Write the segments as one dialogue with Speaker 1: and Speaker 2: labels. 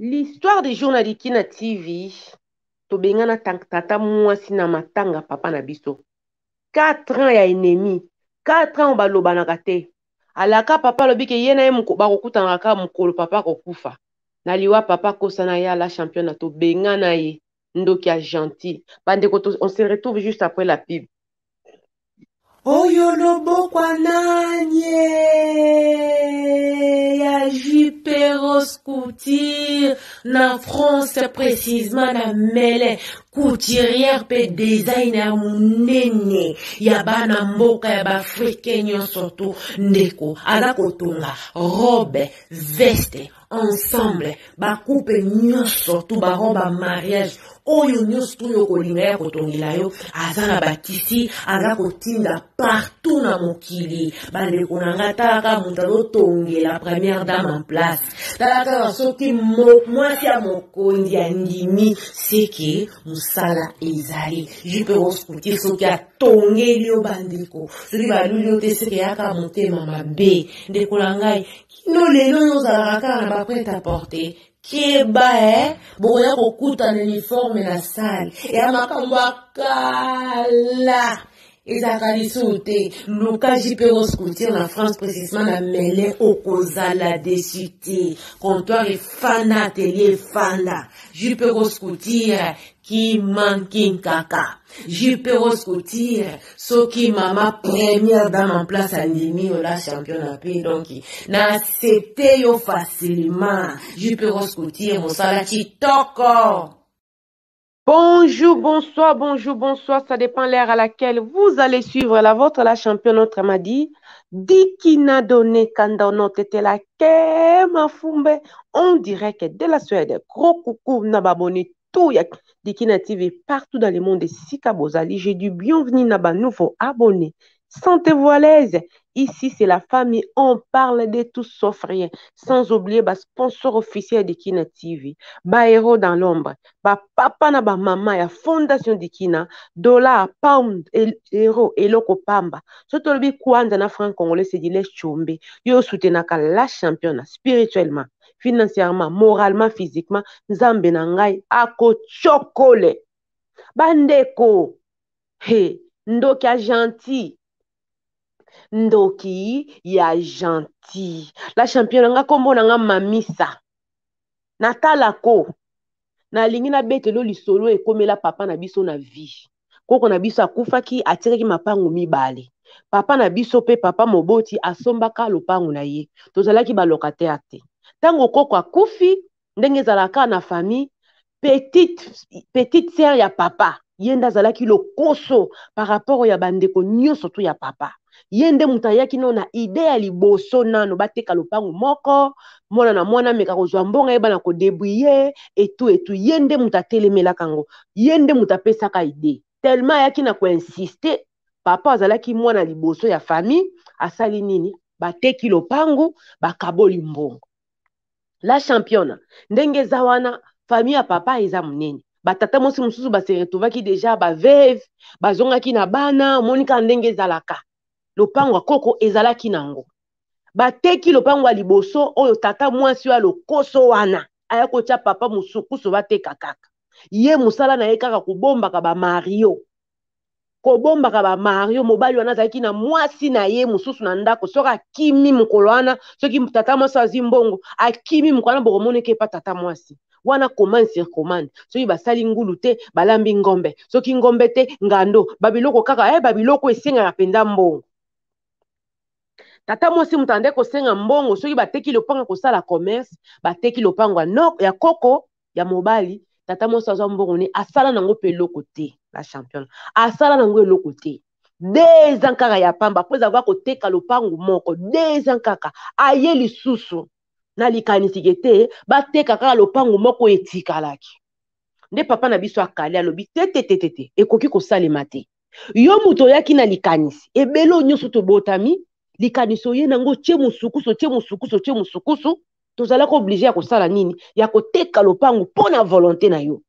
Speaker 1: L'histoire du jour na Dikina TV, tobengana tata mwasi na matanga papa na biso. 4 ans ya ennemi, 4 ans balobanaka te. Alaka papa alobi ke ye na ye bakokutanaka kaka mokolo papa akokufa. Na liwa papa akosana ye ala champion tobengana ye. Ndoki ya gentil. Bandeko, on se retrouve juste après la pub.
Speaker 2: Oyo lobokwa nani ya Juperos Couture na France précisément na Melun couturière pe designer monene ya bana mboka ya baafricain nyonso tu ndeko aza kotonga robe veste ensemble bakupe nyonso tu barobe ya mariage oyo nyonso tu oyo okolinga ya kotongela yo aza na bakisi aza kotinda partout na mokili bandeko na nga talaka moto azotongela première dame en place tala kaka soki mwasi ya mokonzi andimi seke mosala ezali jupe roskuti soki atongeli yo bandeko soki baluli yo te seke yaka motema mabe ndeko na ngai Kino lelo yo ozalaka kaka na ba prêt à porter keba eh bokoya kokutana uniforme na salle ya makambo ya kala ezalaka lisusu te luka jp rose couture na france précisement na melin okozala desu te comptoir efanda atelier efanda jp rose couture kimankinkaka JP Rose Couture soki mama première dame en place andimi yo la championne ape donc na accepte yo facilement. JP Rose Couture mosala kitoko.
Speaker 1: Bonjour, bonsoir, bonjour, bonsoir. Ça dépend l'heure à laquelle vous allez suivre la vôtre, la championne, notre m'a dit. Dikina donné Kandono la Kema Fumbe. On dirait que de la Suède, gros coucou, nababoni tout ya Dikina TV partout dans le monde. Sika Bozali, j'ai du bienvenue naba nouveau abonné. Sentez-vous à l'aise. Ici, c'est la famille. On parle de tout sauf rien. Sans oublier ba sponsor officiel de Dikina TV. Ba héros dans l'ombre. Ba papa na ba maman ya fondation Dikina. Dollar, pound, euro, eloko pamba. Soto lobi kwanza na franc congolais c'est du lait chombe. Yo soutenaka la championne spirituellement, financièrement, moralement, physiquement. Nzambe na ngai ako chokole. Bandeko. He, ndoki ya gentil. Ndoki ya gentil. La championne nga kombo na nga Mamisa. Natalako. Nalingi nabetelo lisolo ekomela papa na biso na vie. Koko na biso akufaki, atikaki mapangu mibale. Papa na biso pe papa moboti asombaka lopangu na ye. Tozalaki ba locataire te. Tango koko akufi, ndenge ezalaka na famille, petite sœur ya papa, ye nde azalaki lokoso par rapport ya bandeko nyonso tu ya papa. Ye nde moto ayaki nano na idée ya liboso nano bateka lopangu moko, mwana na mwana ameka kozwa mbongo ayeba na kodebrouiller etu etu. Ye nde moto atelemelaka yango, ye nde moto apesaka idée. Tellement ayaki na koinsister, papa azalaki mwana liboso ya famille, asali nini? Bateki lopangu, bakaboli mbongo. La championne, ndenge eza wana, famille ya papa eza monene. Batata mwasi mosusu ba se retrouvaki déjà ba veuve, bazongaki na bana, omoni kaka ndenge ezalaka. Lopango ya koko ezalaki nango. Bateki lopango ya liboso oyo tata mwasi oyo ya lokoso wana aya kotia papa mosukusu bateka kaka. Ye mosala na ye kaka kobombaka ba Mario. Kobombaka ba Mario, mobali wana azalaki na mwasi na ye mosusu na ndako. Soki akimi mokolo wana, soki tata mwasi azwi mbongo, akimi mokolo wana bokomoneke epa tata mwasi. Wana commande sur commande. Soki basali ngulu te, balambi ngombe. Soki ngombe te, ngando. Ba biloko kaka, ba biloko esengaka mpenza mbongo. Tata mwasi moto ande kosenga mbongo, soki bateki lopango kosala commerce, bateki lopango ya no, ya koko ya mobali, tata mwasi azwa mbongo ne asala nango pe eloko te. La championne asala nango eloko te. 2 ans kaka ya pamba, après avoir koteka lopango moko, 2 ans kaka aye lisusu na likanisi ke te bateka kaka lopango moko etikalaki. Nde papa na biso akali alobi te te te te te, ekoki kosalema te. Yo moto oyaki na likanisi, ebele oyo nyonso tobotami, likanisi oye nango tie mosukusu, tie mosukusu, tie mosukusu, tozalaki oblige ya kosala nini? Ya koteka lopango mpo na volonté na yo.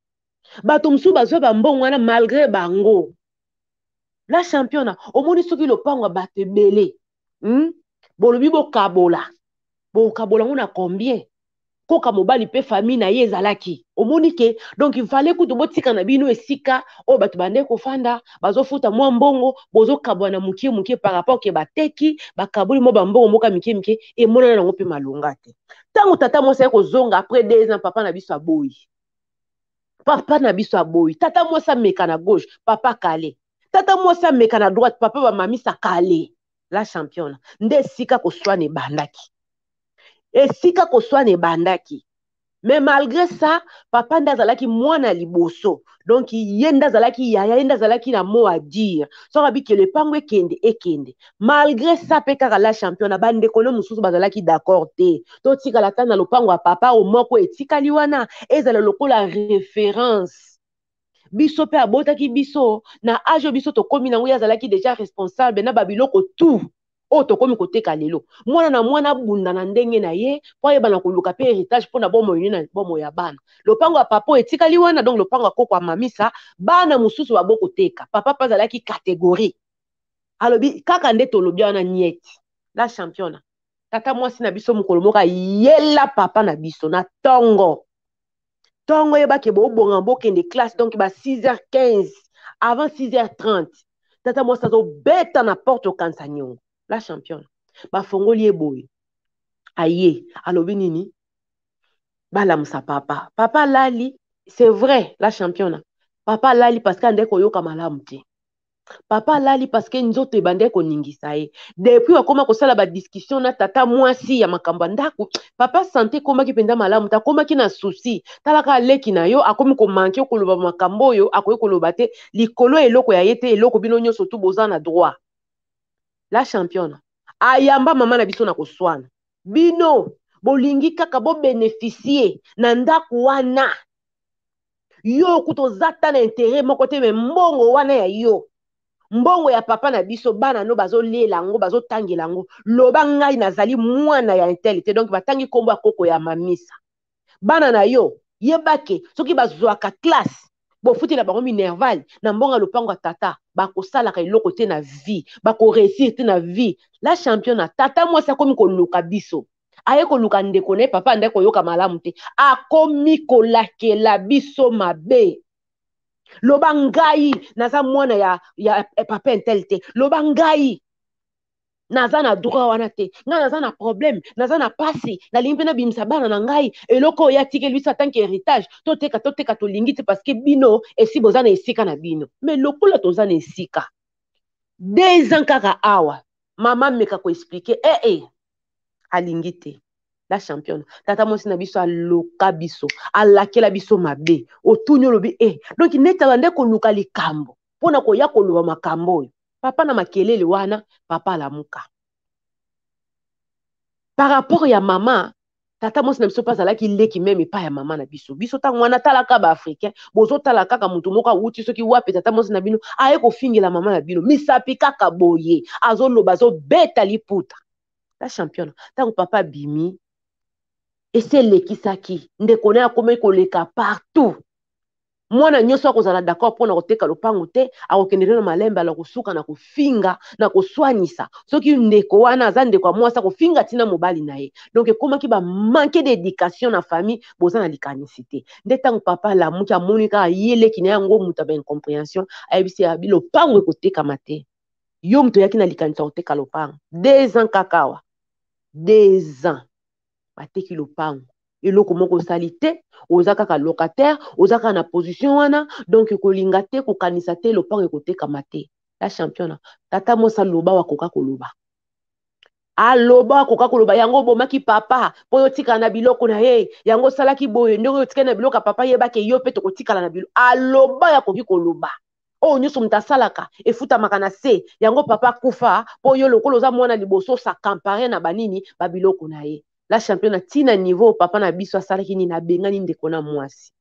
Speaker 1: Bato mosusu bazwa ba mbongo wana malgré bango. La championne, omoni soki lopango ya bato ebele, Bolobi bokabola. Bokabola ngo na combien? Koka mobali mpe famille na ye ezalaki omoni ke donc fallait kutu botika na bino esika oyo bato bandeki kofanda, bazofuta mwa mbongo, bozokabwana mokie mokie par rapport ke bateki, bakaboli mwa bambongo moka mike mike, emonana nango mpe malonga te. Ntango tata mwasi aye kozonga après 2 ans, papa na biso aboyi, papa na biso aboyi. Tata mwasi ameka na gauche, papa kale. Tata mwasi ameka na droite, papa bamamisa kale. La championne, nde esika koswana ebandaki, esika koswana ebandaki. Mais malgré ça, papa nde azalaki mwana liboso, donc ye nde azalaki yaya, ye nde azalaki na mot à dire. Soki abiki lopango ekende, ekende. Malgré ça mpe kaka, la championne, bandeko no mosusu bazalaki d'accord te. Totikala ata na lopango ya papa o moko etikali wana, ezala lokola référence. Biso mpe abotaki biso na age oyo biso tokómi nango, ye azalaki déjà responsable na babiloko tout oyo tokomi koteka lelo. Mwana na mwana abunda na ndenge na ye mpo ayeba na koluka mpe héritage mpo na bomoi na bomoi ya bana. Lopango ya papa oyo etikali wana, donc lopango ya koko ya mamisa, bana mosusu babokoteka. Papa mpe azalaki catégorie, alobi kaka nde tolobi wana nieti. La championne, tata mwasi na biso mokolo moko ayela papa na biso na ntongo ntongo, oyebake bobonga bokende classe, donc ba 6h15 avant 6h30, tata mwasi azobeta na porte, okanisa niongo. La championne, bafongoli ye boye, aye alobi nini? Balamusa papa. Papa alali, c'est vrai. La championne, papa alali parce que andeki koyoka malamu te. Papa alali parce que nzoto ebandaki koningisa ye depuis akóma kosala badiscussion na tata mwasi ya makambo ya ndako. Papa santé ekomaki mpenza malamu te, akomaki na souci. Talaka aleki na yo akomi komanquer koloba makambo oyo akoki koloba te likolo ya eloko ya ye te, eloko bino nyonso tu boza na droit. La championne, ayamba mama na biso na koswana. Bino bolingi kaka bobénéficier na ndako wana, yo kuta oza ta na intérêt moko te, mais mbongo wana ya yo, mbongo ya papa na biso, bana no bazolela yango, bazotangela yango. Loba ngai nazali mwana ya un tel te, donc batangi nkombo ya koko ya mamisa. Bana na yo, yebake soki bazwaka classe, bofutela bango minerval na mbongo ya lopango ya tata, bakosalaka eloko te na vie, bakoréussir te na vie. La championne, tata mwasi akomi koluka biso, aye koluka ndeko na ye. Papa andaki koyoka malamu te, akomi kolakela biso mabe. Loba ngai naza mwana ya papa un tel te, loba ngai naza na droit wana te, ngai naza na problème, naza na pasi, nalingi mpe nabimisa bana na ngai. Eloko oyo atikeli biso atanke héritage, toteka, toteka, tolingi te parce que bino esi boza na esika na bino. Mais lokola toza na esika 2 ans kaka awa, mama meka koexpliquer ee alingi te. La championne, tata mwasi na biso aloka biso, alakela biso mabe. Otuni, olobi e donc neti abande koluka likambo mpona koya koloba makambo oyo. Papa na makelele wana, papa alamuka par rapport ya mama. Tata mwasi na biso mpe azalaki leki même epai ya mama na biso. Biso ntango wana, talaka baafricain, bozotala kaka motu moko awuti soki wapi. Tata mwasi na bino aye kofingela mama na bino misapi kaka boye, azoloba, azobeta liputa. La championne, ntango papa abimi, esi elekisaki ndeko na ye, akomaki koleka partout. Mwana nyonso akozala d'accord mpona koteka lopango te, akokende na malembe, ala kosuka na kofinga, na koswanisa. Soki ndeko wana aza ndeko ya mwasi, akofinga ntina mobali na ye. Donc ekomaki bamanque d'éducation na famille, boza na likanisi te. Nde ntango papa alamuki, amoni kaka ye leki na yango moto ya baincompréhension, ayebisi ya bi lopango ekotekama te. Yo moto oyaki na likanisi ya koteka lopango 2 ans kaka awa, 2 ans bateki lopango, eloko moko osali te, oza kaka locataire, oza kaka na position wana, donc kolinga te, kokanisa te, lopango ekotekama te. La championne, tata mwasi aloba, wakoka koloba, aloba, akoka koloba yango obomaki papa mpo yo otikala na biloko na ye. Yango osalaki boye, ndenge oyo otikali na biloko ya papa, yebake yo mpe tokotikala na biloko. Aloba, akoki koloba oyo nyonso moto asalaka efutamaka na se. Yango papa akufa mpo yo lokola oza mwana liboso, os'accaparer na banini babiloko na ye. La championne, ntina niveau papa na biso asalaki nini? Abengani ndeko na mwasi.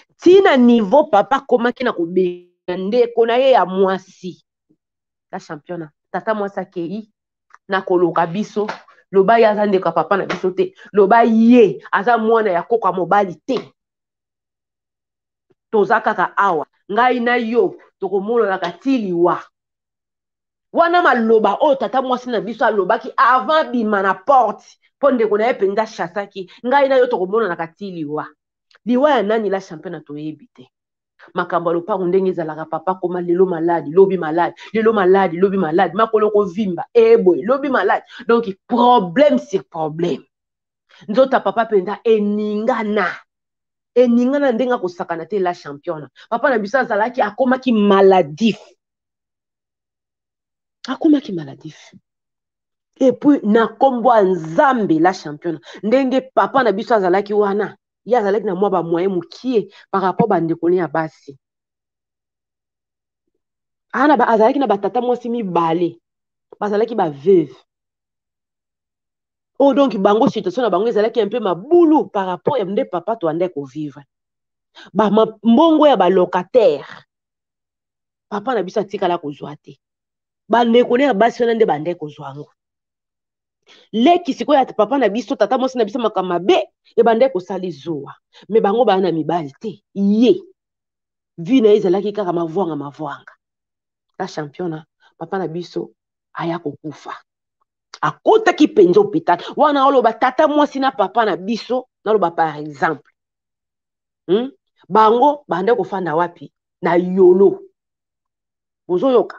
Speaker 1: Ntina niveau papa akomaki na kobenga ndeko na ye ya mwasi. La championne, tata mwasi akei na koloka biso. Loba ye aza ndeko ya papa na biso te, loba ye aza mwana ya koko ya mobali te. Toza kaka awa, ngai na yo tokomonanaka ti liwa. Wana maloba oyo tata mwasi na biso alobaki avant bima na porte. Mpo ndeko na ye mpenza achasaki ngai na yo tokomonanaka ti liwa. Liwa ya nani la championne toyebi te. Makambo ya lopango ndenge ezalaka, papa koma lelo maladi, lobi maladi, lelo maladi, lobi maladi, makolo kovimba, eboye, lobi maladi. Donc problème sur problème. Nzoto ya papa mpenza eningana. Eningana ndenge akosakana te la championne. Papa na biso azalaki akomaki maladif. Akomaki maladif. Et puis na kombo ya Nzambe la championne, ndenge papa na biso azalaki wana, ye azalaki na mwa ba moyen mokie par rapport ba ndeko ne ya basi. Ana ba azalaki na ba tata mwasi mibale, bazalaki ba veuve. Oh donc bango situation na bango ezalaki un peu mabulu par rapport ya nde papa to ande ko vivre. Ba mbongo ya ba locataire. Papa na biso atikala kozwa te. Bandeko ne ya basi wana nde bande kozwa yango. Leki sikoyo ya papa na biso, tata mwasi na biso makambo mabe ebande kosala zuwa. Mais bango baa na mibali te. Ye vie na ye ezalaki kaka mavwanga mavwanga. La championa, papa na biso aya kokufa. Akotaki mpenza hôpital. Wana oloba tata mwasi na papa na biso, naloba par exemple. Bango bande kofanda wapi? Na Yolo. Bozoyoka?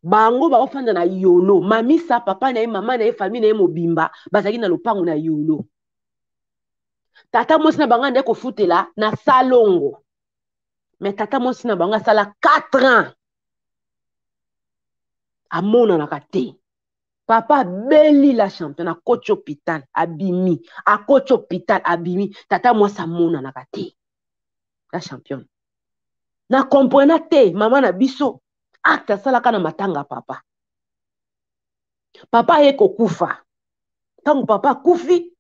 Speaker 1: Bango baofanda na Yolo. Mamisa, papa na ye, mama na ye, famille na ye mobimba bazalaki na lopango na Yolo. Tata mwasi na bango ande kofutela na Salongo. Mais tata mwasi na bango asala 4 ans. Amonanaka te. Papa abeli la championne, akoti hôpital, abimi. Akoti hôpital, abimi. Tata mwasi amonanaka te. La championne. Na comprena te mama na biso acte asalaka na matanga papa. Papa aye kokufa. Tango papa akufi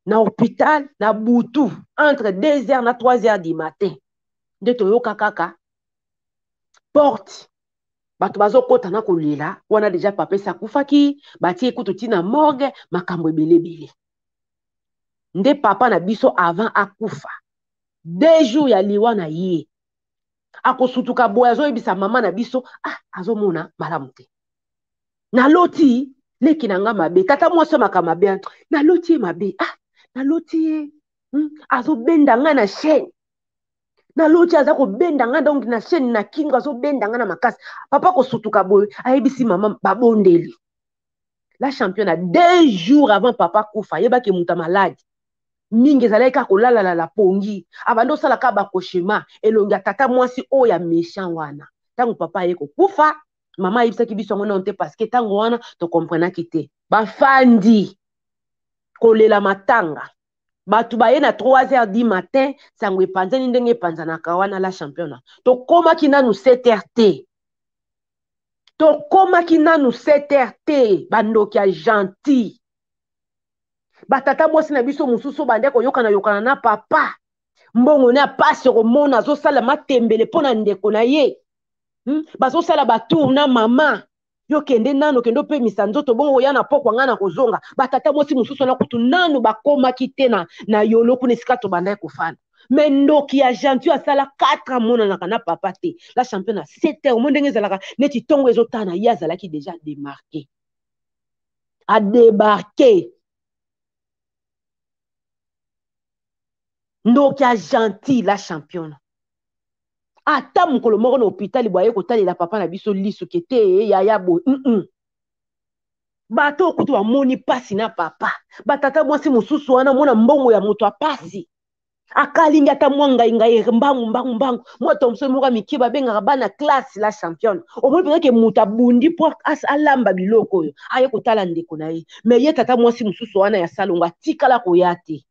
Speaker 1: na hôpital na butu entre 2 heures na 3 heures du matin nde toyoka kaka porte bato bazokota na kolela wana deja papa esi akufaki, batie kutu ti na morgue, makambo ebele ebele. Nde papa na biso avant akufa 2 jours ya liwa na ye akosutuka boye, azoyebisa mama na biso azomona malamu te. Naloti leki na nga mabe, tata mwasi oyo makambo mabe, naloti ye mabe, naloti ye, azobenda nga na chaîne. Naloti aza kobenda nga donc na chaîne na kingo, azobenda nga na makasi. Papa kosutuka boye, ayebisi mama babondeli. La championne, 2 jours avant papa kufa, ayebaki moto ya maladi. Mingi ezalaki kaka kolalalala pongi. Abandi osala kaka ba cauchemar, elongi ya tata mwasi oyo ya méchant wana. Tango papa aye kokufa, mama ayebisaki biso yango nano te parce que tango wana tokomprenaki te. Bafandi kolela matanga. Bato baye na 3 heures du matin, sango epanzani ndenge epanzanaka wana la championne. Tokomaki nanu 7 heures te. Tokomaki nanu 7 heures te, bandoki ya gentil. Batata mwasi na biso mosusu bande koyokana yokana na papa. Mbongo na pasi komona azosala matembele mpo na ndeko na ye. Bazosala ba tour na mama. Yo kende nano, kende opemisa nzoto, bongo oya na pokwa ngai na kozonga. Batata mwasi mosusu wana kutu nano bakomaki te na Yolo kuna esika tobandaki kofanda. Mais ndoki ya gentil asala 4 ans monanaka na papa te. La championne à 7 heures, omoni ndenge ezalaka neti tongo ezotana, ye azalaki déjà démarqué. A débarqué. Ndoki ya gentil la championne. Ata mokolo moko na hôpital boye kotalela papa na biso liso ke te yaya boye. Bato okutu bamoni pasi na papa. Batata mwasi mosusu wana mona mbongo ya moto ya pasi. Akalingi ata mwa ngai ngai mbangu mbangu mbangu. Mwa Thomson moko ya mike babengaka bana classe la championne. Omoni mpenza ke moto abundi po alamba biloko oyo. Aye kotala ndeko na ye. Mais ye tata mwasi mosusu wana ya salongo atikala koya te.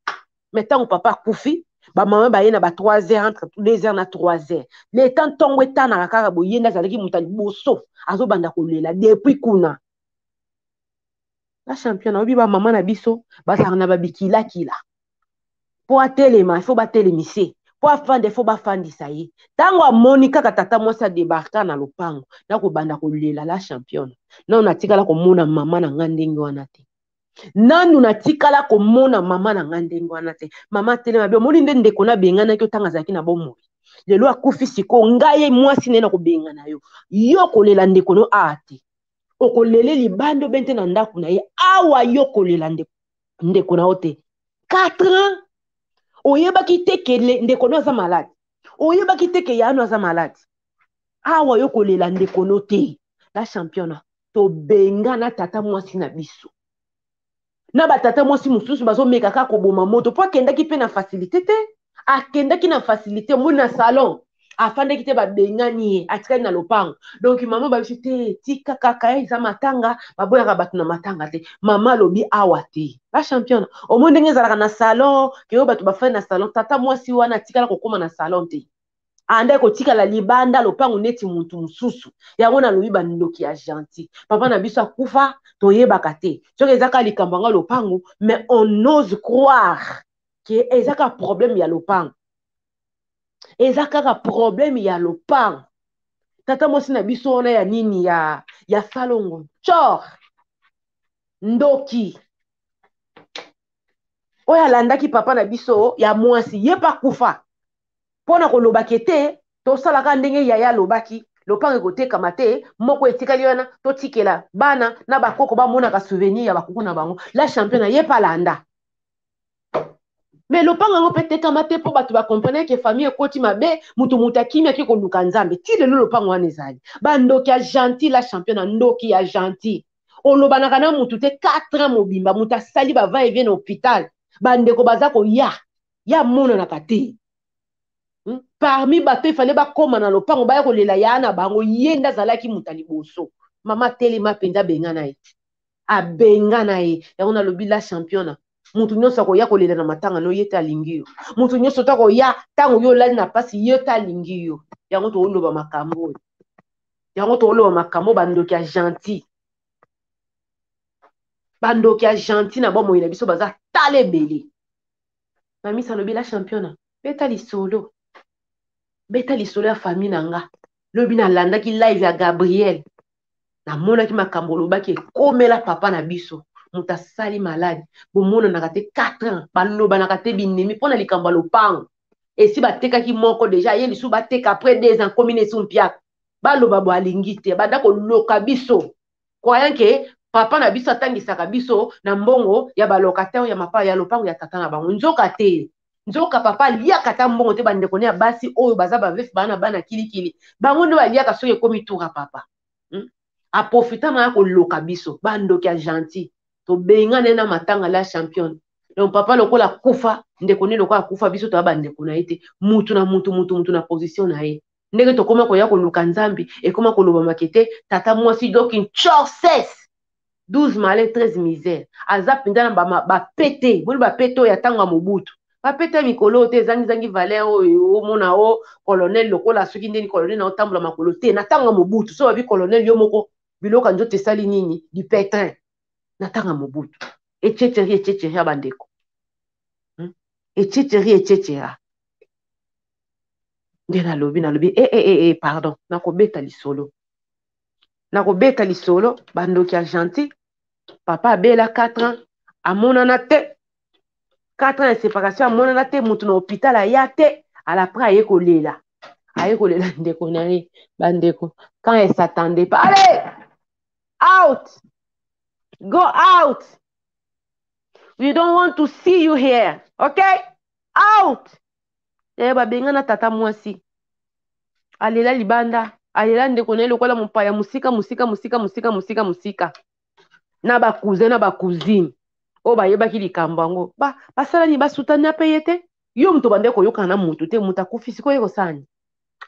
Speaker 1: Mais tango papa akufi, ba mama baye na ba 3 heures, entre 2 heures na 3 heures. Le temps ntongo etanaka kaka boye, ye nde azalaki moto ya liboso azobanda kolela depuis kuna. La championne, oyebi ba mama na biso bazalaka na ba bikilakila. Po atelema, il faut batelemise. Po afanda, il faut bafandisa ye. Tango amoni kaka tata mwasi adebarka na lopango, na kobanda kolela la championne. Nanu natikala komona mama na nga ndenge wana te. Nanu natikala komona mama na nga ndenge wana te. Mama atelema be, omoni nde ndeko na benganaki yo tango azalaki na bomoi. Lelo akufi sikoyo, ngai ye mwasi na ye na kobengana yo. Yo kolela ndeko no a te. Okolele libanda obe te na ndako na ye. Awa yo kolela ndeko na yo te. 4 ans oyebaki te ke ndeko no aza malade. Oyebaki te ke yano aza malade. Awa yo kolela ndeko no te. La championa, tobengana tata mwasi na biso. Na ba tata mwasi mosusu bazomeka kaka koboma moto po akendaki pe na facilité te. Akendaki na facilité moni na salon. Afandaki te babengani ye, atikali na lopango. Donc mama babisi te, tika kaka eza matanga, baboyaka bato na matanga te. Mama alobi awa te. La championne, omoni ndenge ezalaka na salon, ke oyo bato bafandi na salon, tata mwasi wana atikala kokoma na salon te. Andaki kotikala libanda lopango neti mutu mosusu. Yango nalobi bandoki ya gentil. Papa na biso akufa, toyebaka te. Soki eza kaka likambo yango lopango, mais on ose croire que eza kaka problème ya lopango. Eza kaka problème ya lopango. Tata mwasi na biso wana ya nini ya salongo. Tchor! Ndoki. Oyo alandaki papa na biso ya mwasi, ye pa kufa. Pona koloba ke te, tosalaka ndenge yaya alobaki, lopango ekotekama te, moko etikali wana, totikela bana na bakoko bamonaka souvenir ya bakoko na bango. La championne ye pa alanda. Mais lopango yango pe tekama te po bato ba comprendre ke famille ekoti mabe, mutu mutu akimi ake koluka Nzambe. Ti lelo lopango wana ezali. Ba ndoki ya gentil, la championne ndoki ya gentil. Olobanaka na mutu te 4 ans mobimba, mutu asali ba va et vient na hôpital. Ba ndeko baza koya, ya monanaka te. Parmi bato efale bakoma na lopango baya kolela ya na bango, ye nde azalaki moto ya liboso. Mama telema mpenza abengana ye. Abengana ye. Yango nalobi la championa. Mutu nyonso akoya kolela na matanga no ye te alingi yo. Mutu nyonso to akoya ntango yo olali na pasi ye te alingi yo. Yango toloba makambo oyo. Yango toloba makambo bandoki ya gentil. Bandoki ya gentil na bomoi na biso baza tala ebele. Mamisa alobi la championa, beta lisolo. Beta lisolo ya famille na nga. Lobi nalandaki live ya Gabriel. Namonaki makambo olobaki ekomela papa na biso. Moto asali malade. Bomonanaka te 4 ans. Balobanaka te binemi mpo na likambo ya lopango. Esi batekaki moko deja, ye lisusu bateka après 2 ans komi na esu mpiaka. Baloba bo alingi te. Banda koloka biso. Croyant que papa na biso atangisaka biso na mbongo ya ba locataire ya mapa ya lopango ya tata na bango. Nzoka te. Nzoka papa aliaka ata mbongo te, bandeko ne ya basi oyo baza ba veuf bana bana kilikili. Bango nde baliaka soki ekomi tour ya papa. Aprofita na koloka biso, bandoki ya gentil. Tobengana ye na matanga la championne. Donc papa lokola kufa, ndeko ne lokola kufa, biso toya bandeko na ye te. Mutu na mutu, mutu mutu na position na ye. Ndenge tokoma koya koluka Nzambe, ekoma koloba makete, tata mwasi donc nchorses. 12 malin, 13 misère. Aza mpenza na ba pete, boni ba pete oyo ya tango ya Mobutu. Ba pete ya mikolo te, ezangi zangi valeur oyo omona o colonel lokola soki ndeni colonel na otambola makolo te. Na tango ya Mobutu, so babi colonel yo moko biloko ya nzoto esali nini? Du pétrin. Na tango ya Mobutu. Etcheteri, etcheteri ya bandeko. Etcheteri, etchetera. Nde nalobi, nalobi, eh, eh, eh, eh, pardon, nakobeta lisolo. Nakobeta lisolo, bandoki ya gentil, papa abela 4 ans, amonana te. 4 ans ya séparation, amonana te, mutu na hôpital aya te, à la près aye kolela. Aye kolela ndeko na ye, bandeko, quand elle s'attendait pas, allez! Out! Go out! We don't want to see you here, okay? Out! Babengana tata mwasi. Alela libanda, alela ndeko na ye lokola mopaya mosika, mosika, mosika, mosika, mosika, mosika. Na ba cousin, na ba cousine. Oyo bayebaki likambo yango. Ba, basala nini? Basutani ape ye te? Yo moto bande koyokana na moto te, moto akufi, sikoyo oye kosala nini?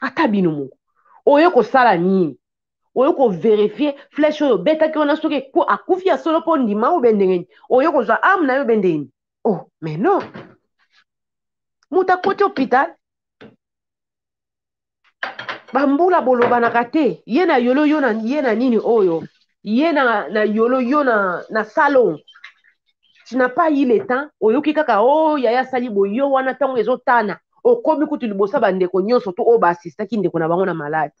Speaker 1: Ata bino moko. Oye kosala nini? Oye koverifier flèche oyo obetaki wana soki akufi ya solo mpo ndima oyo be ndenge nini? Oye kozwa âme na yo be ndenge nini? Oh, mais non. Moto akoti hôpital. Bambula bolobanaka te. Ye na yolo yo na, ye na nini oyo? Ye na, na yolo yo na, na salon. Tu n'as pas eu le temps. Oyoki kaka, oh, yaya sali boye, yo wana tango ezotana. Okomi kutu liboso ba ndeko nyonso to oyo ba assistaki ndeko na bango na malade.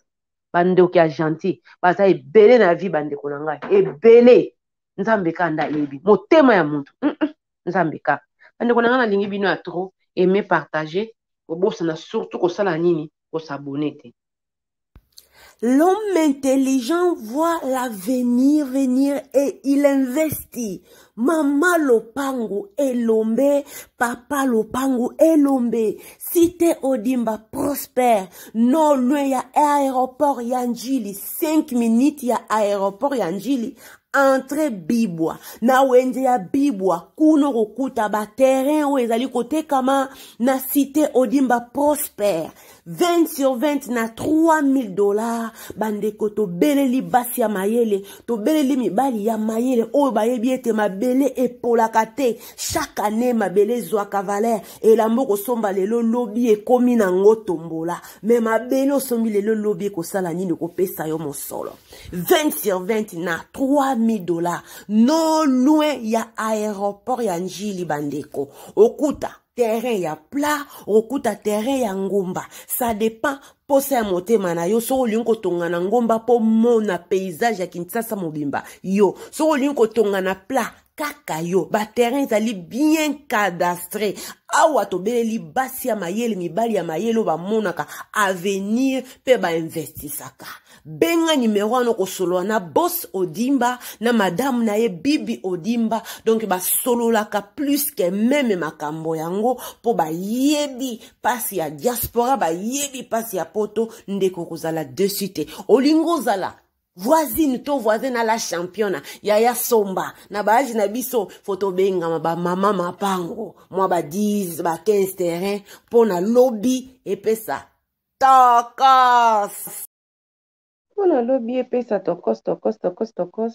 Speaker 1: Ba ndoki ya gentil, baza ebele na vie ba ndeko na ngai. Ebele. Nzambe ka nda yebi. Motema ya mutu. Nzambe ka. Ba ndeko na ngai nalingi bino ya trop. Aimer, partager. Kobosana surtout kosala nini? Kosabonner te.
Speaker 2: L'homme intelligent voit l'avenir venir et il investit. Mama lopangu elombe, papa lopangu elombe. Cité Odimba prospère, non loin ya aéroport ya Njili, 5 minutes ya aéroport ya Njili, entre Bibwa na wenze ya Bibwa kuna okokuta ba terrain oyo ezali kotekama na Cité Odimba prospère. 20 sur 20 na 3000 dollars. Bandeko, tobeleli basi ya mayele, tobeleli mibali ya mayele oyo bayebi ete mabele epolaka te. Chaque année mabele ezwaka valeur. Elamba okosomba lelo, lobi ekomi nango tombola. Me mabele osombi lelo, lobi ekosala nini? Ekopesa yo mosolo. 20 sur 20 na 3000 dollars, non loin ya aéroport ya Njili. Bandeko, okuta terrain ya plat, okokuta terrain ya ngomba, ça dépend posa ya motema na yo. Soki olingi kotonga na ngomba mpo mona paysage ya Kinshasa mobimba, yo. Soki olingi kotonga na plat, kaka yo. Baterrain ezali bien cadastré. Awa tobeleli basi ya mayele, mibali ya mayele oyo bamonaka avenir mpe bainvestisaka. Benga nimero wana, okosolola na Boss Odimba na madame na ye Bibi Odimba. Donc basololaka plus que même makambo yango mpo bayebi mpasi ya diaspora, bayebi mpasi ya poto. Ndeko, kozala dessus te. Olingi ozala voisine to voisin na la championa, yaya, somba. Na baage na biso, fo tobengama bamama mapango, mwa ba 10, ba 15 terrain mpo na lobi epesa tokos.
Speaker 1: Mpo na lobi epesa tokos, tokos, tokos, tokos.